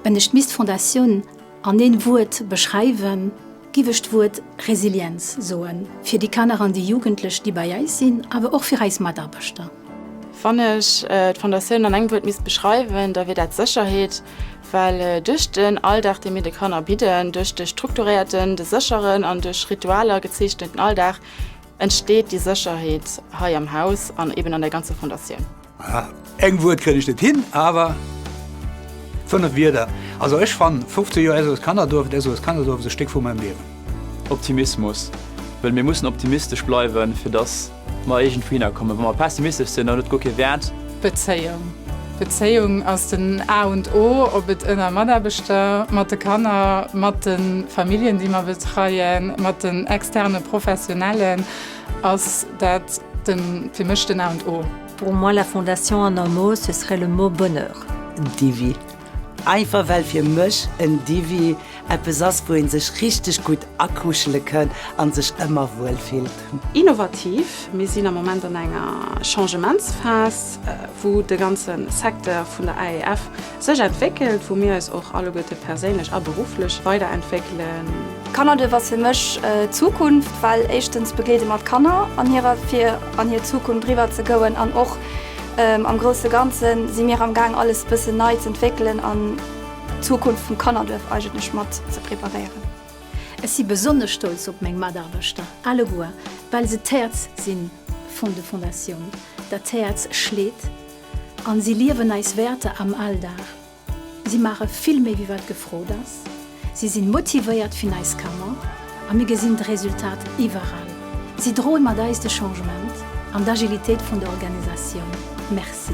Wenn ech d'Misst Fondatioun an een Wuert beschreiwen, giff ech d'Wuert Resilienz soen, fir déi Kanner an déi Jugendlech, déi bei eis sinn, awer och fir eis Mataarbechter. Wann ech d'Fondatioun an engem Wuert misst beschreiwen, da wier dat Sécherheet, well duerch den Alldag, dee mir de Kanner bidden, duerch de strukturéierten, de sécheren an duerch Ritualer gezeechneten Alldag, entsteet déi Sécherheet hei am Haus an eben an der ganzer Fondatioun. Eng Wuert kréien ech net hin, awer 5 Wierder. Also ech fannen 15 Joer SOS Kannerduerf, d'SOS Kannerduerf ass e Stéck vu mengem Liewen. Optimismus, wëll mir mussen optimistesch bleiwen, fir dass mer iergendwou hinner kommen. Wa mer pessimistesch sinn, dann huet guer kee Wäert. Bezéiung. Bezéiung ass den A und O, ob et ënner Mataarbechter, mat de Kanner, mat de Familljen, déi mer betreien, mat den externe Professionellen, ass dat den, fir mech den A und O. Pour moi la fondation en un mot, ce serait le mot bonheur. Divi. Einfach well fir mech en Divi eppes ass wou een sech richteg gutt akuschele kënn an sech ëmmer wuel fillt. Innovativ. Mir sinn am Moment an enger Changementsphas, wou de ganze Secteur vun der AEF sech entwéckelt, wou mir eis och alleguerte perséinlech a berufflech weiderentwéckelen. D'Kannerduerf ass fir mech d'Zukunft, well éischtens begleede mer d'Kanner an hirer fir an hir Zukunft eriwwer ze gouen an och am grousse Ganze si mir am Gaang alles bëssen nei z'entwéckelen an d'Zukunft vum Kannerduerf eigentlech mat ze preparéieren. Ech si besonnesch stolz op meng Mataarbechter alleguer, well se d'Häerz si vun de Fondatioun. Dat Häerz schléit an si liewen eis Wäerter am Alldag. Si maache vill méi wéi wat gefrot ass. Si sinn motivéiert fir eis Kanner a mir gesinn d'Resultat iwwerall. Si droen mat eis de Changement an d'Agilitéit vun der Organisatioun. Merci.